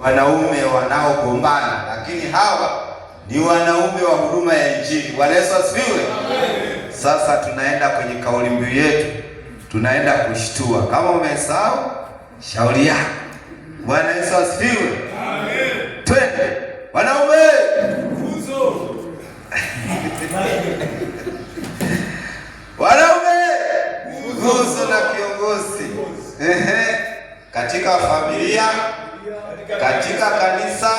Wanaume wanaogombana, lakini hawa ni wanaume wa huduma ya Injili. Bwana Yesu asifiwe. Sasa tunaenda kwenye kauli mbiu yetu, tunaenda kushtua. Kama umesahau, shauri yako. Bwana Yesu asifiwe. Amen. Twende wanaume, nguzo wanaume, nguzo na kiongozi. Ehe, katika familia, katika kanisa,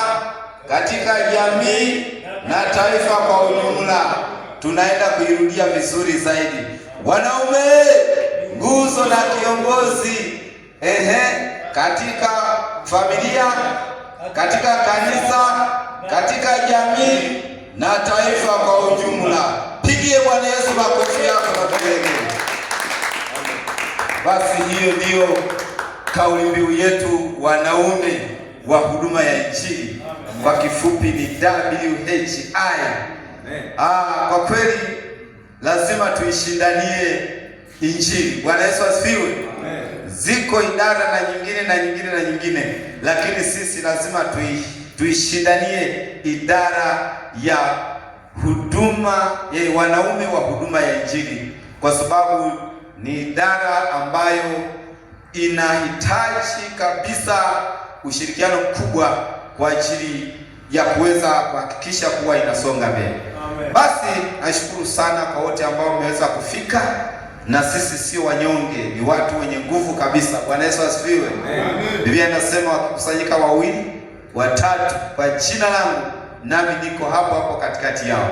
katika jamii na taifa kwa ujumla. Tunaenda kuirudia vizuri zaidi. Wanaume, nguzo na kiongozi. Ehe, katika familia, katika kanisa, katika jamii na taifa kwa ujumla. Pigie Bwana Yesu makofi yako na vigelegele. Basi hiyo ndiyo kauli mbiu yetu, wanaume wa huduma ya Injili, kwa kifupi ni WHI. Kwa kweli lazima tuishindanie Injili. Bwana Yesu asifiwe. Ziko idara na nyingine na nyingine na nyingine, lakini sisi lazima tuishindanie idara ya huduma ya wanaume wa huduma ya Injili, kwa sababu ni idara ambayo inahitaji kabisa ushirikiano mkubwa kwa ajili ya kuweza kuhakikisha kuwa inasonga mbele. Basi nashukuru sana kwa wote ambao mmeweza kufika, na sisi sio wanyonge, ni watu wenye nguvu kabisa. Bwana Yesu asifiwe. Biblia inasema wakikusanyika wawili watatu kwa jina langu, nami niko hapo hapo katikati yao.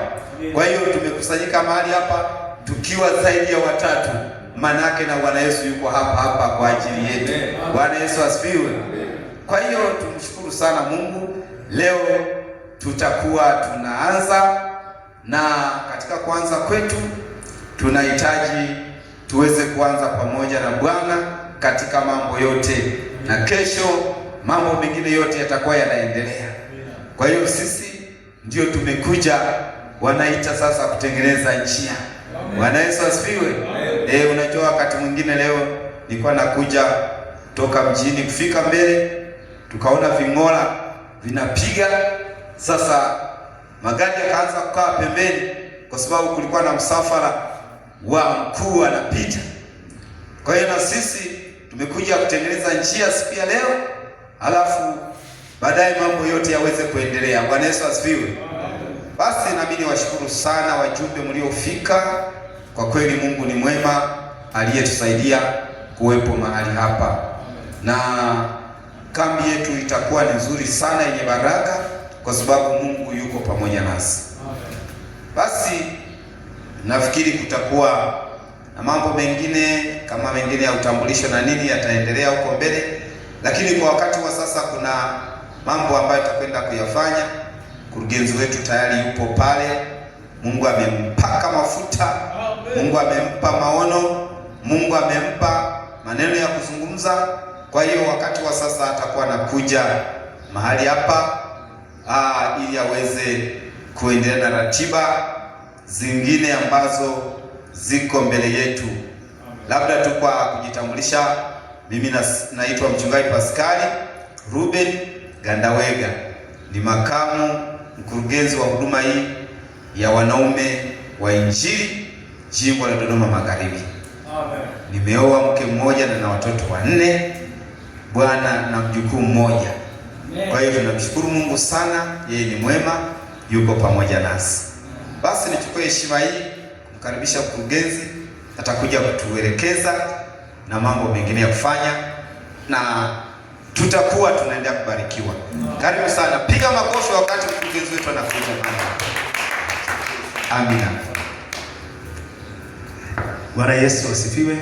Kwa hiyo tumekusanyika mahali hapa tukiwa zaidi ya watatu, manake na Bwana Yesu yuko hapa hapa kwa ajili yetu. Bwana Yesu asifiwe. Kwa hiyo tumshukuru sana Mungu. Leo tutakuwa tunaanza, na katika kuanza kwetu tunahitaji tuweze kuanza pamoja na Bwana katika mambo yote, na kesho mambo mengine yote yatakuwa yanaendelea. Kwa hiyo sisi ndio tumekuja, wanaita sasa kutengeneza njia. Bwana Yesu asifiwe. Unajua wakati mwingine leo nilikuwa nakuja toka mjini kufika mbele, tukaona ving'ola vinapiga. Sasa magari yakaanza kukaa pembeni, kwa sababu kulikuwa na msafara wa mkuu anapita. Kwa hiyo na sisi tumekuja kutengeneza njia siku ya leo, halafu baadaye mambo yote yaweze kuendelea. Bwana Yesu asifiwe. Basi nami niwashukuru sana wajumbe mliofika. Kwa kweli Mungu ni mwema aliyetusaidia kuwepo mahali hapa, na kambi yetu itakuwa ni nzuri sana yenye baraka, kwa sababu Mungu yuko pamoja nasi. Basi nafikiri kutakuwa na mambo mengine kama mengine ya utambulisho na nini yataendelea huko mbele, lakini kwa wakati wa sasa kuna mambo ambayo tutakwenda kuyafanya. Mkurugenzi wetu tayari yupo pale. Mungu amempaka mafuta, Mungu amempa maono, Mungu amempa maneno ya kuzungumza. Kwa hiyo wakati wa sasa atakuwa anakuja mahali hapa ili aweze kuendelea na ratiba zingine ambazo ziko mbele yetu. Labda tu kwa kujitambulisha, mimi naitwa Mchungaji Paskali Ruben Gandawega, ni makamu mkurugenzi wa huduma hii ya wanaume wa Injili jimbo la Dodoma Magharibi. Nimeoa mke mmoja na na watoto wanne, bwana na mjukuu mmoja. Kwa hiyo tunamshukuru Mungu sana, yeye ni mwema, yuko pamoja nasi. Basi nichukue heshima hii kumkaribisha mkurugenzi, atakuja kutuelekeza na mambo mengine ya kufanya na tutakuwa tunaendelea kubarikiwa. Karibu sana, piga makofi wakati mkurugenzi wetu anakuja. Amina. Bwana Yesu asifiwe.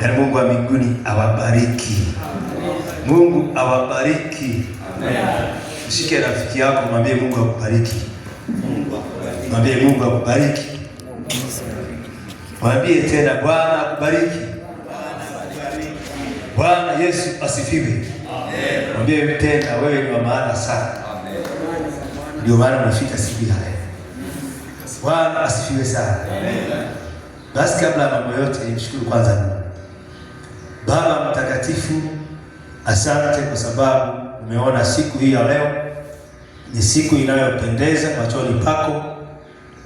Amen. Mungu wa mbinguni awabariki. Amen. Mungu awabariki. Amen. Mshike rafiki yako mwambie Mungu akubariki. Mwambie Mungu akubariki. Mwambie tena Bwana akubariki. Bwana Yesu asifiwe. Amen. Mwambie tena wewe ni wa maana sana. Amen. Ndio maana unafika siku ya leo. Bwana asifiwe sana. Amen. Basi kabla ya mambo yote nimshukuru kwanza Mungu. Baba mtakatifu, asante kwa sababu umeona siku hii ya leo ni siku inayopendeza machoni pako,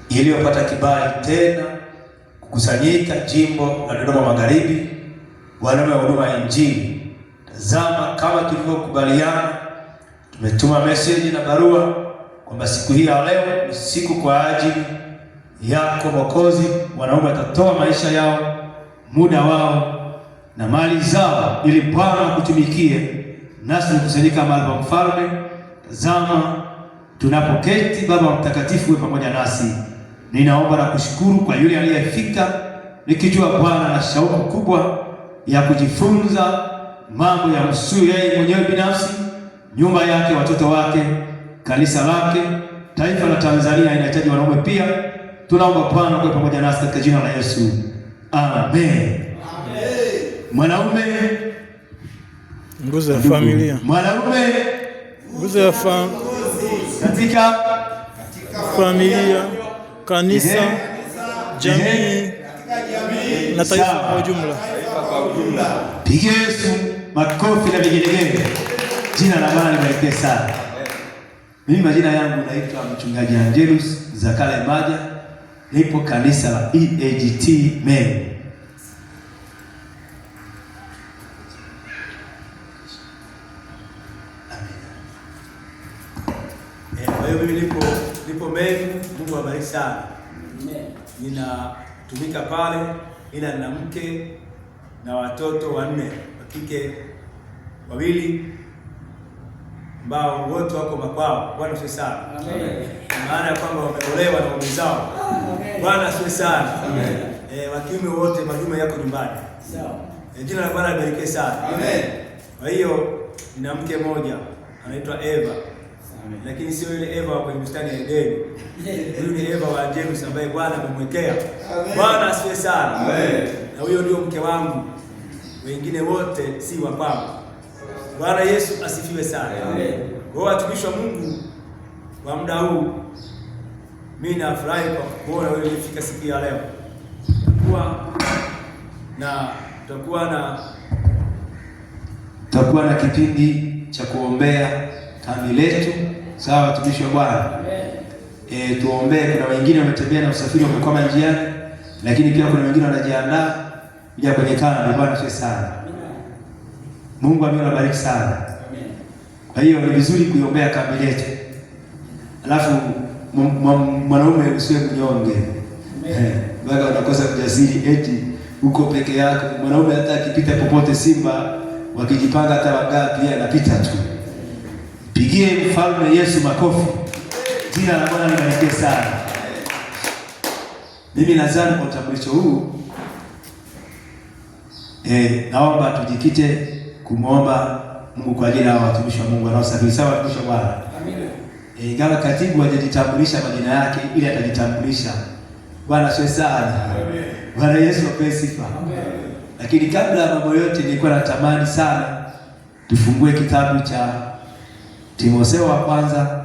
iliyopata kibali tena kukusanyika jimbo la Dodoma Magharibi, wanaume wa huduma ya Injili. Tazama, kama tulivyokubaliana, tumetuma meseji na barua kwamba siku hii ya leo ni siku kwa ajili yako Mwokozi. Wanaume watatoa maisha yao, muda wao na mali zao, ili Bwana kutumikie. Nasi tumekusanyika mahali pa mfalme. Tazama, tunapoketi, Baba Mtakatifu uwe pamoja nasi. Ninaomba na kushukuru kwa yule aliyefika, nikijua Bwana na shauku kubwa ya kujifunza mambo ya msuu yeye mwenyewe binafsi, nyumba yake, watoto wake, kanisa lake, taifa la Tanzania inahitaji wanaume pia. Tunaomba Bwana kuwe pamoja nasi katika jina la Yesu, amen. Mwanaume Nguzo ya familia, mwanaume nguzo ya katika familia, kanisa, jamii na taifa kwa ujumla. Pigie Yesu makofi na vigelegele. Jina la Bwana libarikiwe sana. Mimi majina yangu naitwa Mchungaji Angelus Zakale Maja, nipo kanisa la EAGT Meru. Kwa hiyo mimi nipo Meru. Mungu awabariki sana. Ninatumika pale, ila nina mke na watoto wanne, wa kike wawili ambao wote wako makwao. Bwana asifiwe sana. Amen. Maana ya kwamba wameolewa na waume zao. Bwana asifiwe sana. Amen. Wa kiume wote majume yako nyumbani. Sawa. Jina la Bwana libarikiwe sana. Amen. Kwa hiyo nina mke mmoja anaitwa Eva. Amen. Lakini sio yule Eva wa kwenye bustani ya Edeni. Huyu ni Eva wa Angelus ambaye Bwana amemwekea. Bwana asifiwe sana. Amen. Na huyo ndio mke wangu. Wengine wote si wa kwangu. Bwana Yesu asifiwe sana. Amen. Kwa hiyo watumishi wa Mungu, kwa muda huu mimi nafurahi kwa kuona wewe ulifika siku ya leo. Tutakuwa na kipindi cha kuombea kambi letu. Sawa watumishi wa Bwana. Tuombee. Kuna wengine wametembea na usafiri wamekwama njiani, lakini pia kuna wengine wanajiandaa kuja kwenye kambi. Bwana asifiwe sana. Mungu amewabariki sana. Kwa hiyo ni vizuri kuiombea kambi letu. Alafu mwanaume usiwe mnyonge. Mpaka unakosa ujasiri eti uko peke yako. Mwanaume hata akipita popote, simba wakijipanga hata wangapi, yeye anapita tu. Pigie mfalme Yesu makofi. Jina la Bwana libarikiwe sana. Mimi nadhani kwa utambulisho huu naomba tujikite kumuomba Mungu kwa ajili ya watumishi wa Mungu wanaosafiri. Sawa watumishi wa Bwana. Amina. Ingawa katibu hajajitambulisha majina yake, ili atajitambulisha. Bwana asifiwe sana. Amen. Bwana Yesu apewe sifa. Amen. Lakini kabla ya mambo yote, nilikuwa natamani sana tufungue kitabu cha Timotheo wa kwanza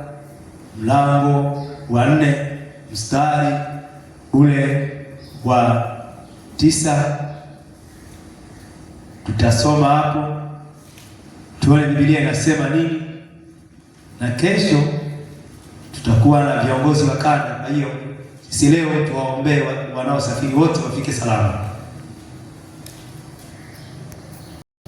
mlango wa 4 mstari ule wa 9. Tutasoma hapo tuone Biblia inasema nini, na kesho tutakuwa na viongozi wa kanda. Kwa hiyo sisi leo tuwaombee wanaosafiri wote wafike salama.